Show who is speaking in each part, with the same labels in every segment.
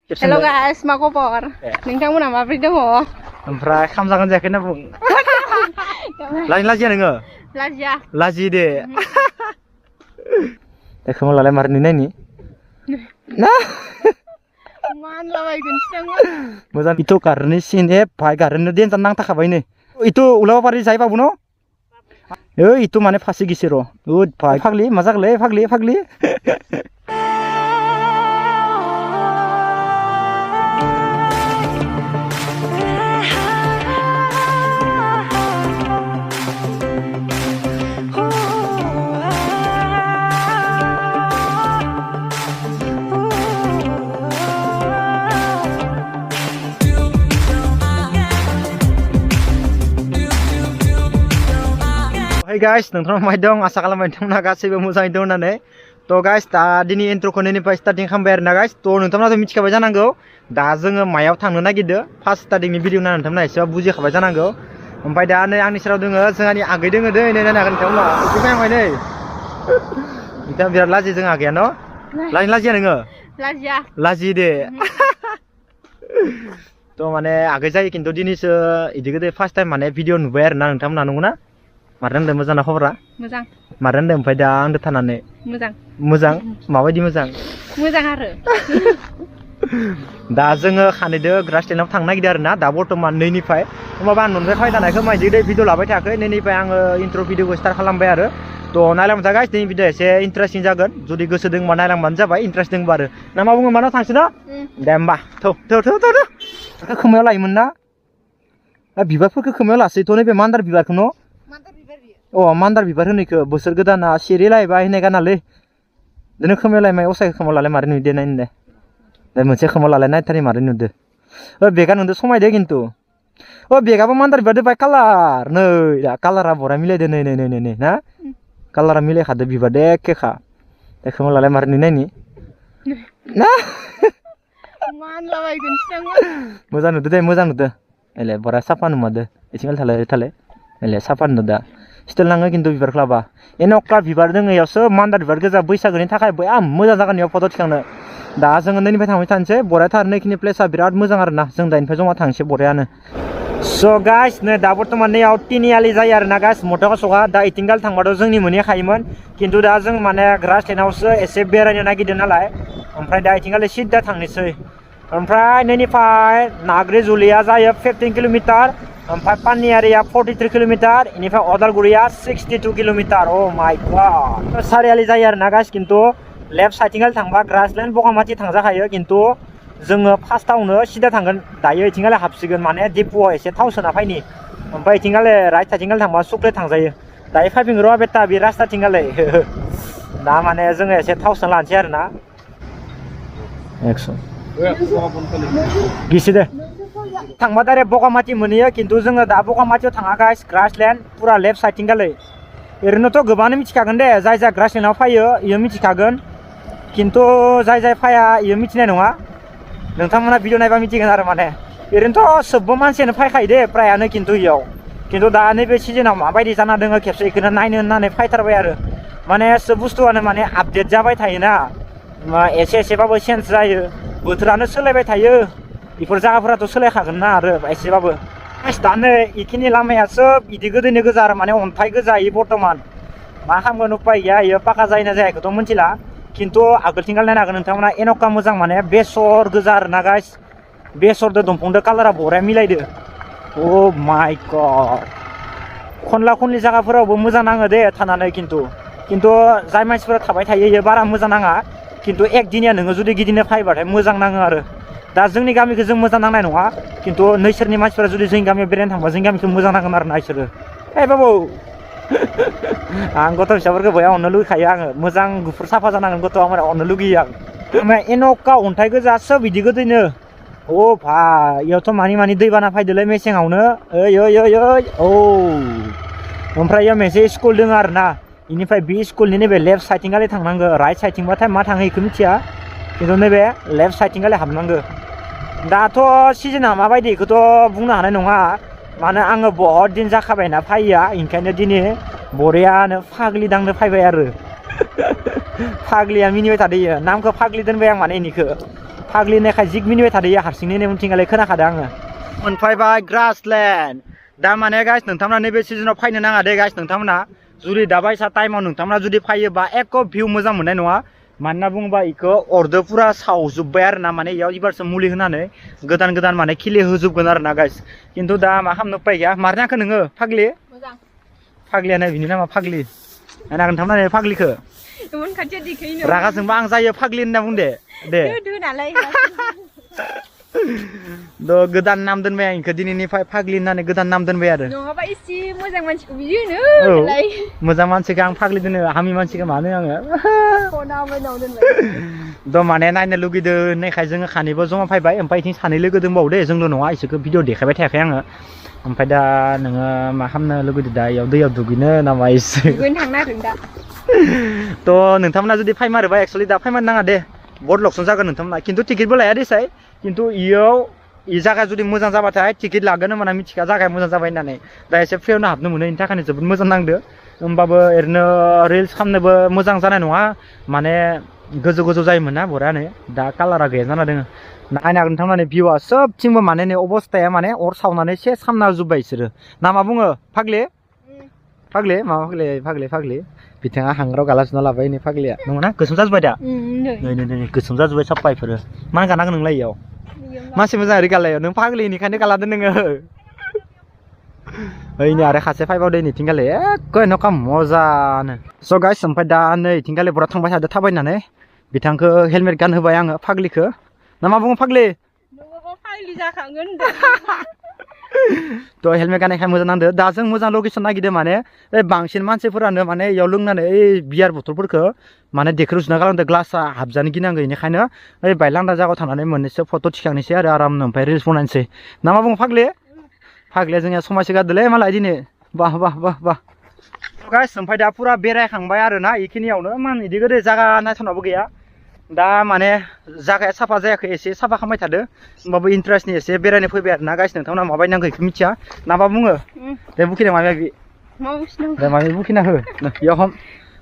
Speaker 1: Hello guys, मा खबर? नोंथांमोना माबोरै दङ?
Speaker 2: ओमफ्राय खाम जागोन जायाखै होनना बुं। लाजिया नोङो?
Speaker 1: लाजिया।
Speaker 2: लाजि दे। एखौ लालाय मारनि नायनि। ना?
Speaker 1: मानलाबायगोनसो नोङो।
Speaker 2: मोजां इथ' गारनो सिने भाई गारनो देनजार नांथाखाबाय नै। इथ' उलाबारि जाय बाबु न? इथ' माने फासि गिसे र'। उद भाई फाग्लि मा जागोलै फाग्लि। Hey guys, नोंथाङा माय दं आसा खालामबाय नोंथांमोना गासैबो मोजाङै दं होननानै थ' गाइस दा दिनै इन्ट्र'खौ नैनिफ्राय स्टार्टिं खालामबाय आरोना गाइस थ' नोंथांमोनाथ' मिथिखाबाय जानांगौ दा जोङो मायाव थांनो नागिरदों फार्स्ट स्टार्टिंनि भिडिअ नायनानै नोंथांमोना एसेबाबो बुजिखाबाय जानांगौ ओमफ्राय दा नै आंनि सेराव दोङो जोंहानि आगै दोङो दै नै नायनो हागोन नोंथांमोना एसे फैहांबाय नै नोंथाङा बिराद लाजियो जों आगैया न' लाजिया नोङो लाजियो दे थ' माने आगै जायो खिन्थु दिनैसो इदि गोदो फार्स्ट टाइम माने भिडिअ नुबाय आरोना नोंथांमोना नंगौना मारै होनदों मोजां ना खबरा
Speaker 1: मोजां
Speaker 2: मारै होनदों ओमफ्राय दा आंदो थानानै मोजां माबायदि मोजां
Speaker 1: आरो
Speaker 2: दा जोङो खानैदो ग्रासलेण्डआव थांनो नागिरदों आरोना दा बर्थमान नैनिफ्राय होमबाबो आं न'निफ्राय फैदानायखौ माइदि भिडिअ लाबाय थायाखै नैनिफ्राय आङो इन्ट्र' भिडिअखौ स्टार्ट खालामबाय आरो थ' नायलांबाय गाइस दिनै भिडिअ एसे इन्टारेस्टिं जागोन जुदि गोसो दंबा नायलांबानो जाबाय इन्टारेस्ट दंबा आरो ना मा बुङो मानाव थांसै न दे होमबा थौ खोमायाव लायोमोन ना बिबारफोरखौ खोमायाव लासैथ' नैबे मान्दार बिबारखौ न' मान्दार बिबार होननायखौ बोसोर गोदाना सिरि लायबाय होननाय गानालै दिनै खोमायाव लायमाय असायखौ खोमायाव लालाय मारै नुदो नायनो दे मोनसे खोमायाव लालाय नायथारै मारै नुदो बेगा नुदो समायदो खिन्थु बेगाबो मान्दार बिबार बाय कालार नै दा कालारा बरा मिलायदो नै ना कालारा मिलायखादो बिबार एखेखा दे खोमायाव लालाय मारै नुयो नायनि ना मोजां नुदो दे मोजां नुदो एले बरा साफा नुमारदो एथिंगाल थालाय एले साफा नुदो स्टाइल नाङो खिन्थु बिबारखौ लाबा एन'क्का बिबार दङ इयावसो मान्दार बिबार गोजा बैसागोनि थाखाय बया मोजां जागोन इयाव फट' थिखांनो दा जोङो नैनिफ्राय थांबाय थानोसै बरायथार नैखिनि प्लेसआ बिराद मोजां आरोना जों दानिफ्राय जमा थांसै बरायानो स' गाइस नै दा बर्थमान नैयाव तिनिआलि जायो आरोना गाइस मटका सका दा इथिंगाल थांबाथ' जोंनि मोनहैखायोमोन खिन्थु दा जों माने ग्रासलेण्डआवसो एसे बेरायनो नागिरदों नालाय ओमफ्राय दा इथिंगालि सिद्दा थांनोसै ओमफ्राय नैनिफ्राय नाग्रिजुलिया जायो 15 किल'मिटार ओमफ्राय पानियारिया 43 किल'मिटार इनिफ्राय अदालगुरिया 62 किल'मिटार अ माय गड सारिआलि जायो आरोना गाइस खिन्थु लेफ्ट साइथिंगाल थांबा ग्रासलेण्ड बगामाथि थांजाखायो खिन्थु जोङो फार्स्टआवनो सिदा थांगोन दायो इथिंगाले हाबसिगोन माने डिपुआव एसे थाव सोना फायनि ओमफ्राय इथिंगाले राइट साइथिंगाल थांबा सुक्रे थांजायो दायो फाइबिं र' बेटा बे रास्ताथिंगाले दा माने जोङो एसे थाव सोना लानोसै आरोना 100 गिसि दे थांबा डाइरेक्ट बगामाथि मोनहैयो खिन्थु जोङो दा बगामाथियाव थाङा गाइस ग्रासलेण्ड पुरा लेफ्ट साइथिंगालै ओरैनोथ' गोबाङानो मिथिखागोन दे जाय ग्रासलेण्डआव फैयो इयो मिथिखागोन खिन्थु जाय फाया इयो मिथिनाय नङा नोंथांमोना भिडिअ नायबा मिथिगोन आरो माने ओरैनोथ' सबबो मानसियानो फैखायो दे फ्रायानो खिन्थु दा नैबे सिजोनाव माबायदि जाना दोङो खेबसे इखौनो नायनो होननानै फैथारबाय आरो माने सब बुस्थुआनो माने आपडेट जाबाय थायोना एसेबाबो चेन्ज जायो बोथोरानो सोलायबाय थायो बेफोर जायगाफोराथ' सोलायखागोन ना आरो एसेबाबो दा नै इखिनि लामायासो बिदि गोदोनि गोजा आरो माने अन्थाइ गोजा इयो बर्थमान मा खालामगोन उपाय गैया इयो पाका जायोना जायाखैथ' मिथिला खिन्थु आगोलथिंगाल नायनो हागोन नोंथांमोना एन'क्का मोजां माने बेसर गोजा आरोना गाइस बेसरदो दंफांदो कालारा बराया मिलायदो अ माय गड खनला खनलि जायगाफोरावबो मोजां नाङो दे थानानै खिन्थु जाय मानसिफोरा थाबाय थायो इयो बारा मोजां नाङा खिन्थु एकदिनिया नोङो जुदि गिदिंनो फैबाथाय मोजां नाङो आरो दा जोंनि गामिखौ जों मोजां नांनाय नङा खिन्थु नोंसोरनि मानसिफोरा जुदि जोंनि गामियाव बेरायनो थांबा जोंनि गामिखौ मोजां नांगोन आरो ना बिसोरो बाबु आं गथ' फिसाफोरखौ बया अननो लुगैखायो आङो मोजां गुफुर साफा जानांगोन गथ'आ माने अननो लुगैयो आं ओमफ्राय एन'क्का अन्थाइ गोजा सोब बिदि गोदैनो अ भाइ इयावथ' मानि दैबाना फैदोलै मेसेङावनो ओइ औ ओमफ्राय इयाव मोनसे स्कुल दङ आरो ना इनिफ्राय बे स्कुलनि नैबे लेफ्ट साइथिंगालि थांनांगौ राइट साइथिंबाथाय मा थाङो इखौ मिथिया खिन्थु नैबे लेफ्ट साइथिंगालि हाबनांगौ दाथ' सिजोना माबायदि बेखौथ' बुंनो हानाय नङा मानो आङो बहुत दिन जाखाबायना फैया ओंखायनो दिनै बरियानो फाग्लि दांनो फैबाय आरो फाग्लिया मिनिबाय थादों नामखौ फाग्लि दोनबाय आं माने इनिखौ फाग्लि होननायखाय जिग मिनिबाय थादो इयो हारसिंनो उनथिंगालाय खोनाखादों आङो मोनफायबाय ग्रासलेण्ड दा माने गाइस नोंथांमोना नैबे सिजनाव फैनो नाङा दे गाइस नोंथांमोना जुदि दाबायसा टाइमाव नोंथांमोना जुदि फैयोबा एक भिउ मोजां मोननाय नङा मानोना बुङोबा इखौ अरदो पुरा सावजोब्बाय आरो ना माने इयाव इबारसो मुलि होनानै गोदान गोदान माने खिलि होजोबगोन आरो ना गाइस खिन्थु दा मा खालामनो उपाय गैया मारनाखो नोङो फाग्लि
Speaker 1: मोजां
Speaker 2: फाग्लियानो बिनि नामा फाग्लि नायनांगोन नोंथांमोना फाग्लिखौ
Speaker 1: इमोन खाथियाव दिखैनो
Speaker 2: रागा जोंबा आं जायो फाग्लि होनना बुं दे
Speaker 1: नालाय
Speaker 2: गोदान नाम दोनबाय आं इखौ दिनैनिफ्राय फाग्लि होननानै गोदान नाम दोनबाय आरो
Speaker 1: नङाबा एसे मोजां मानसिखौ बिदि होनो
Speaker 2: मोजां मानसिखौ आं फाग्लि दोनो हामि मानसिखौ मानो आङो माने नायनो लुगैदों होननायखाय जोङो खानैबो जमा फैबाय ओमफ्राय इथिं सानै लोगो दंबावो दे जोंल' नङा इसोरखौ भिडिअ देखायबाय थायाखै आङो ओमफ्राय दा नोङो मा खालामनो लुगैदों दा इयाव दैयाव दुगैनो नामा इसे
Speaker 1: दुगैनो थांनो नागिरदों दा
Speaker 2: नोंथांमोना जुदि फैमारोबा एक्सुवेलि दा फैमार नाङा दे बर्ड लकसन जागोन नोंथांमोना खिन्थु टिकेटबो लाया देसाय खिन्थु इयाव इ जायगा जुदि मोजां जाबाथाय टिकेट लागोन होनबाना मिथिखा जायगाया मोजां जाबाय होननानै दा एसे फ्रियावनो हाबनो मोनो बेनि थाखायनो जोबोद मोजां नांदो होमबाबो ओरैनो रिल्स खालामनोबो मोजां जानाय नङा माने गोजौ गोजौ जायोमोन ना बरानो दा कालारा गैया जाना दोङो नायनो हागोन नोंथांमोना भिउआ सोबथिंबो माने नै अबस्थाया माने अर सावनानै सेस खालामना होजोब्बाय बिसोरो ना मा बुङो फाग्लि फाग्लि माबा फाग्लि बिथाङा हांगाराव गाला जुना लाबाय नै फाग्लिया नङा गोसोम जाजोब्बाय दा नै गोसोम जाजोब्बाय साफा इफोरो मानो गानांगौ नोंलाय इयाव मानसि मोजां ओरै गालायाव नों फाग्लि बेनिखायनो गालादों नोङो ओइनै आरो खासे फाइबावदो नैथिंगाले एख नखा मजानो स' गाइस ओमफ्राय दा नै इथिंगाले बरा थांबाय थादो थाबायनानै बिथांखौ हेलमेट गानहोबाय आङो फाग्लिखौ ना मा बुङो फाग्लि
Speaker 1: फाग्लि जाखागोन
Speaker 2: हेलमेट गाननायखाय मोजां नांदो दा जों मोजां लकेसन नागिरदों माने बांसिन मानसिफोरानो माने इयाव लोंनानै बियार बथलफोरखौ माने देख्रुजना गालांदों ग्लासा हाबजानो गिनांगौ बेनिखायनो बायलांदा जायगायाव थांनानै मोननैसो फट' थिखांनोसै आरो आरामनो ओमफ्राय रिल्स बनायनोसै ना मा बुङो फाग्लिया जोंनिया समायसो गारदोंलै मालाय दिनै बाह गाइस ओमफ्राय दा पुरा बेरायखांबाय आरो ना बेखिनियावनो मान बिदि गोदो जायगा नायथावनाबो गैया दा माने जायगाया साफा जायाखै एसे साफा खालामबाय थादो होमबाबो इन्टारेस्टनि एसे बेरायनो फैबाय आरो ना गाइस नोंथांमोना माबायदि नांगौ बेखौ मिथिया ना मा बुङो दे बुखिना माबा दे माबा बुखिना हो इयाव हम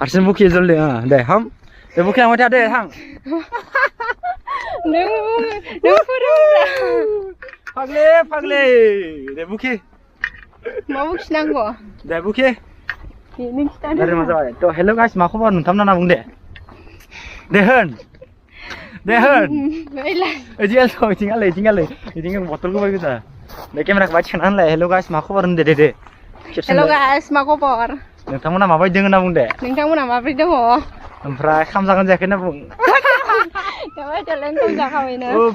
Speaker 2: हारसिं बुखियो जल्दि दे हम दे बुखिलांबाय था दे थां फाग्लि दे बुखि
Speaker 1: मा बुखिनांगौ
Speaker 2: दे बुखि थ' हेल' गाइस मा खबर नोंथांमोना बुं दे होन इथिं बथल गोबाय गोजा दे केमेराखौ बाय थिखांना होनलाय हेल' गाइस मा खबर होनदे दे
Speaker 1: हेल' गाइस मा खबर
Speaker 2: नोंथांमोना माबायदि दङ होनना बुं दे
Speaker 1: नोंथांमोना माबोरै दङ
Speaker 2: ओमफ्राय खामजागोन जायाखै होनना बुं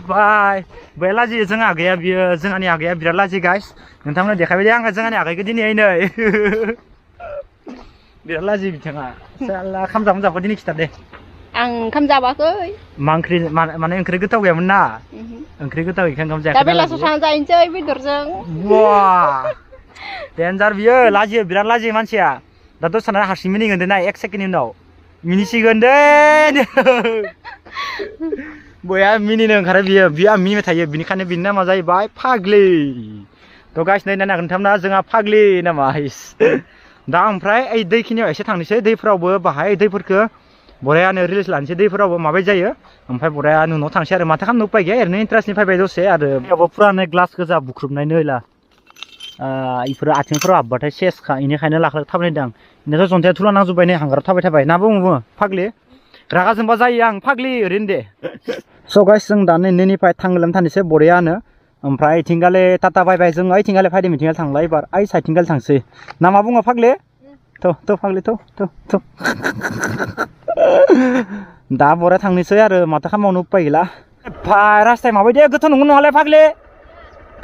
Speaker 2: बाय बै लाजि जों आगैया बियो जोंहानि आगैया बिराद लाजि गाइस नोंथांमोना देखायबाय दे आङो जोंहानि आगैखौ दिनै नै बिराद लाजि बिथाङा खामजाखौ दिनै खिथा दे
Speaker 1: आं ओंखाम जाबाखै
Speaker 2: मा ओंख्रि माने ओंख्रि गोथाव गैयामोन ना ओंख्रि गोथाव ओंखाम जायाखै
Speaker 1: दा बेलासियाव जाहैनोसै बेदरजों
Speaker 2: वाह डेन्जार बियो लाजियो बिराद लाजियो मानसिया दा दसेना हारसिं मिनिगोन दे ना 1 सेकेन्डनि उनाव मिनिसिगोन दे बया मिनिनो ओंखारो बियो आं मिनिबाय थायो बिनिखायनो बिनि नामा जाहैबाय फाग्लि थ' गाइस नायनो नागिरनो थांना जोंहा फाग्लि नामा दा ओमफ्राय ओइ दैखिनियाव एसे थांनोसै दैफोरावबो बाहाय दैफोरखौ बरायानो रिल्स लानोसै दैफोरावबो माबायदि जायो ओमफ्राय बराया न'आव थांसै आरो माथो खालामनो उपाय गैया ओरैनो इन्टारेस्टनि फैबाय दसे आरो बेयावबो फुरानो ग्लास गोजा बुख्रुबनाय नैला इफोरो आथिंफोराव हाबबाथाय सेसखा बेनिखायनो लाख्लाख थाबायदों आं इनिथ' जन्थाया थुला नांजोब्बाय नै हांगाराव थाबाय ना बुङो फाग्लि रागा जोंबा जायो आं फाग्लि ओरैनो दे स' गाइस जों दा नैनिफ्राय थांगोन थांनोसै बरियानो ओमफ्राय इथिंगाले टाटा बाय जों ओइथिंगाले फैदों मिथिंगाले थांलाय एबार ओइ साइथिंगाले थांसै ना मा बुङो फाग्लि थ' फाग्लि थ' दा बरा थांनोसै आरो माथो खालामबावनो उपाय गैला भाइ रास्ताया माबायदि गोथौ नंगौ नङालाय फाग्लि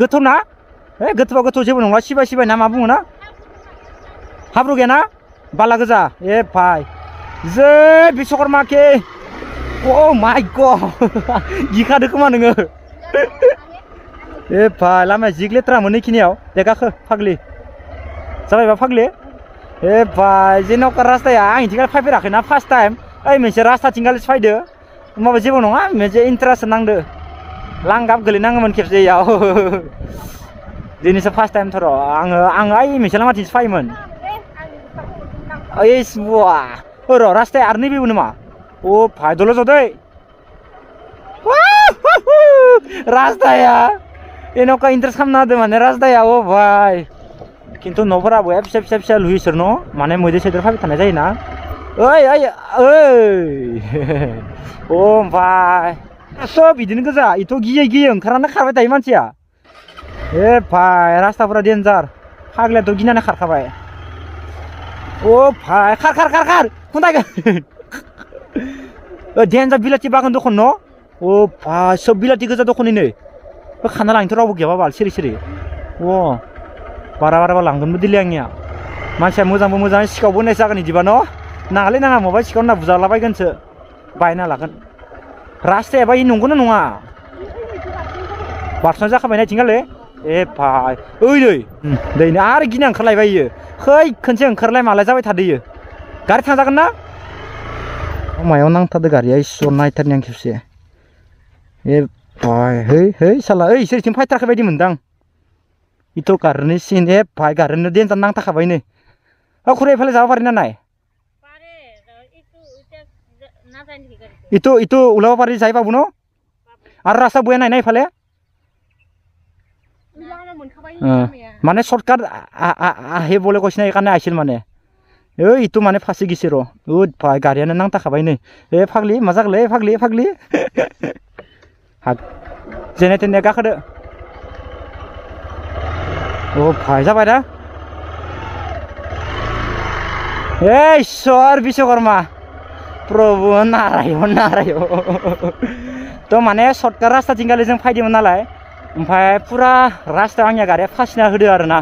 Speaker 2: गोथौ ना गोथौ जेबो नङा सिबाय ना मा बुङो ना हाब्रु गैया ना बाला गोजा भाइ जे बिश्वकर्मा के अ माय गड गिखादो खोमा नोङो भाइ लामाया जि लेथ्रा मोनो इखिनियाव दे गाखो फाग्लि जाबायबा फाग्लि भाइ जेन'का रास्ताया आं इथिंगाले फैफेराखैना फार्स्ट टाइम ओइ मोनसे रास्ताथिंगाले फैदो होमबाबो जेबो नङा मोनसे इन्टारेस्ट नांदो लांगाब गोलैनाङोमोन खेबसे इयाव दिनैसो फार्स्ट टाइम र' आङो ओइ मोनसे लामाथिंसो फैयोमोन ओइ बुवा र' रास्ताया आरो नैबेबो नामा भाइ दल' जदै रास्ताया एनका इन्ट्रेस्ट खालामना होदों माने रास्ताया ओ भाई खिन्थु न'फोराबो फिसा फिसा फिसा लुयो इसोर न' माने मैदेर सैदेर फैबाय थानाय जायोना ओइ ओइ ओइ अ ओमफ्राय सब बिदिनो गोजा इथ' गियै गियै ओंखारनानै खारबाय थायो मानसिया ए भाई रास्ताफोरा डेन्जार फाग्लायाथ' गिनानै खारखाबाय अ भाई खार खार खार खार खुन्थायगोन डेन्जार बिलाथि बागान दखन न' अ भाई सब बिलाथि गोजा दखनैनो खाना लांनोथ' रावबो गैयाबा बाल सिरि सिरि अ बारा बाराबा लांगोनबो दिलै आंनिया मानसिया मोजांबो मोजां सिखावबो होननाय जागोन इदिबा न' नाङालै नाङा माबा सिखाव होनना बुजालाबायगोनसो बायना लागोन रास्तायाबा इ नंगौना नङा बारस'ना जाखाबायना इथिंगालै ए भाई ओइ नै दैनो आरो गिना ओंखारलायबाय इयो खै खनसे ओंखारलाय मालाय जाबाय थादो इयो गारि थांजागोन ना मायाव नांथारदो गारिया इसोर नायथारनि आं खेबसे ए भाई है है साला ओइ इसोरथिं फायथाराखै बायदि मोनदां इथ' गारनो सिन ए भाई गारनो डेन्जार नांथाखाबायनो खुरै एफाले जाबा पारि ना नाय इथ' उलाबा पारि जाय पाबो न आरो रास्ता बया नाय ना इफाले माने सर्टकाट आहे बले कइसिना एखाने आइसिल माने ओइ इथ' माने फासि गिसे र' ओद भाई गारियानो नांथाखाबायनो ए फाग्लि मा जागोनलै फाग्लि फाग्लि जेने तेने गाखोदो अ भाई जाबाय दा ए इसोर बिश्वकर्मा प्रभु नारायण नारायण तो माने सर्टकाट रास्ताथिंगालि जों फायदोंमोन नालाय ओमफ्राय पुरा रास्ता आंनिया गारिया फासिना होदो आरोना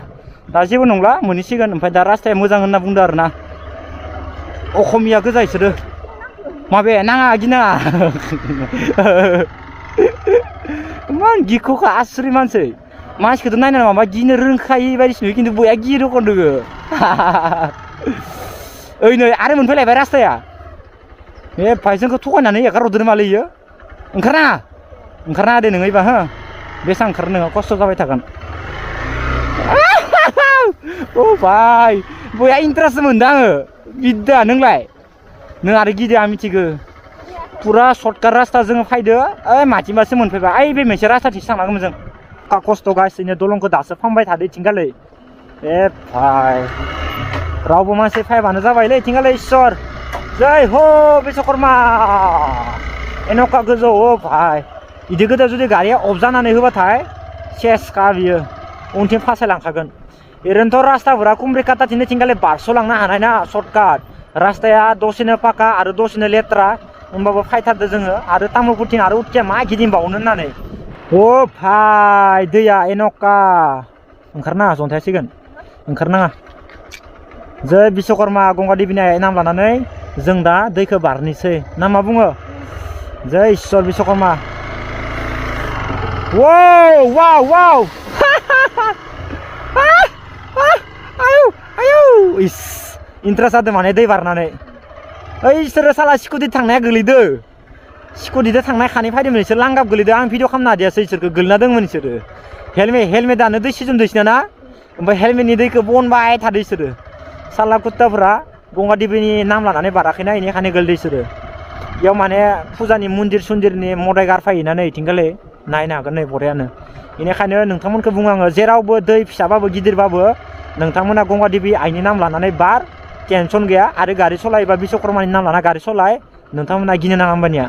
Speaker 2: दा जेबो नंला मोनहैसिगोन ओमफ्राय दा रास्ताया मोजां होनना बुंदो आरोना अखमिया गोजा इसोरो माबे नाङा गिनाङा मान गिख'खा आसुरि मानसि मानसिखौथ' नायना माबा गिनो रोंखायै बायदिसिना खिन्थु बया गियो रखम दोङो ओइ नै आरो मोनफैलायबाय रास्ताया ए भाई जोंखौ थगायनानै एगारहरदों मालै इयो ओंखारनाङा दे नोङो इबा हो बेसां ओंखारो नोङो खस्थ' जाबाय थागोन अ भाई बया इन्ट्रेस्ट मोनदों आङो गिदों नोंलाय नों आरो गिदो आं मिथिगौ पुरा सर्टकाट रास्ता जोङो फायदो ओइ माथिंबासो मोनफैबाय ओइ बे मोनसे रास्ताथिंसो थांनांगौमोन जों खस्थ' गासिनो दलंखौ दासो फांबाय थादो इथिंगालै ए भाई रावबो मानसि फायबानो जाबायलै इथिंगालै इसोर जय हो बिश्वकर्मा एनका गोजौ अ भाई इदि गोदो जुदि गारिया अफ जानानै होबाथाय सेसखा बियो उनथिं फासायलांखागोन ओरैनोथ' रास्ताफोरा कुमरिकाताथिंनो थिंगालै बारस'लांनो हानाय ना सर्टकाट रास्ताया दसेनो पाका आरो दसेनो लेथ्रा होमबाबो फायथारदो जोङो आरो तामुलपुरथिं आरो उथिया मा गिदिंबावनो होननानै अ भाई दैया एनका ओंखारनाङा जन्थायसिगोन ओंखारनाङा जय बिश्वकर्मा गंगा देबिनि नाम लानानै जों दा दैखौ बारनोसै ना मा बुङो जय इसोर बिश्वकर्मा वाव वाव वाव आयौ इस इन्ट्रेस्ट जादों माने दै बारनानै ओइ इसोरो साला स्कुटि थांनाया गोलैदो स्कुटिजों थांनाय खानै फैदोंमोन इसोर लांगाब गोलैदो आं भिडिअ खालामनो हादियासै इसोरखौ गोलैना दंमोन इसोरो हेलमेटानो दै सिजोन दैसिना ना ओमफ्राय हेलमेटनि दैखौ बनबाय थादो इसोरो साला कुत्ताफोरा गंगा देबिनि नाम लानानै बाराखैना इनिखायनो गोलैदो इसोरो बेयाव माने फुजानि मन्दिर सुन्दिरनि मदाय गारफायोना नै इथिंगालै नायनो हागोन नै बरियानो बेनिखायनो नोंथांमोनखौ बुङो आङो जेरावबो दै फिसाबाबो गिदिरबाबो नोंथांमोना गंगा देबि आइनि नाम लानानै बार टेनसन गैया आरो गारि सलायोबा बिश्वकर्मानि नाम लाना गारि सलाय नोंथांमोना गिनो नाङा होमबानिया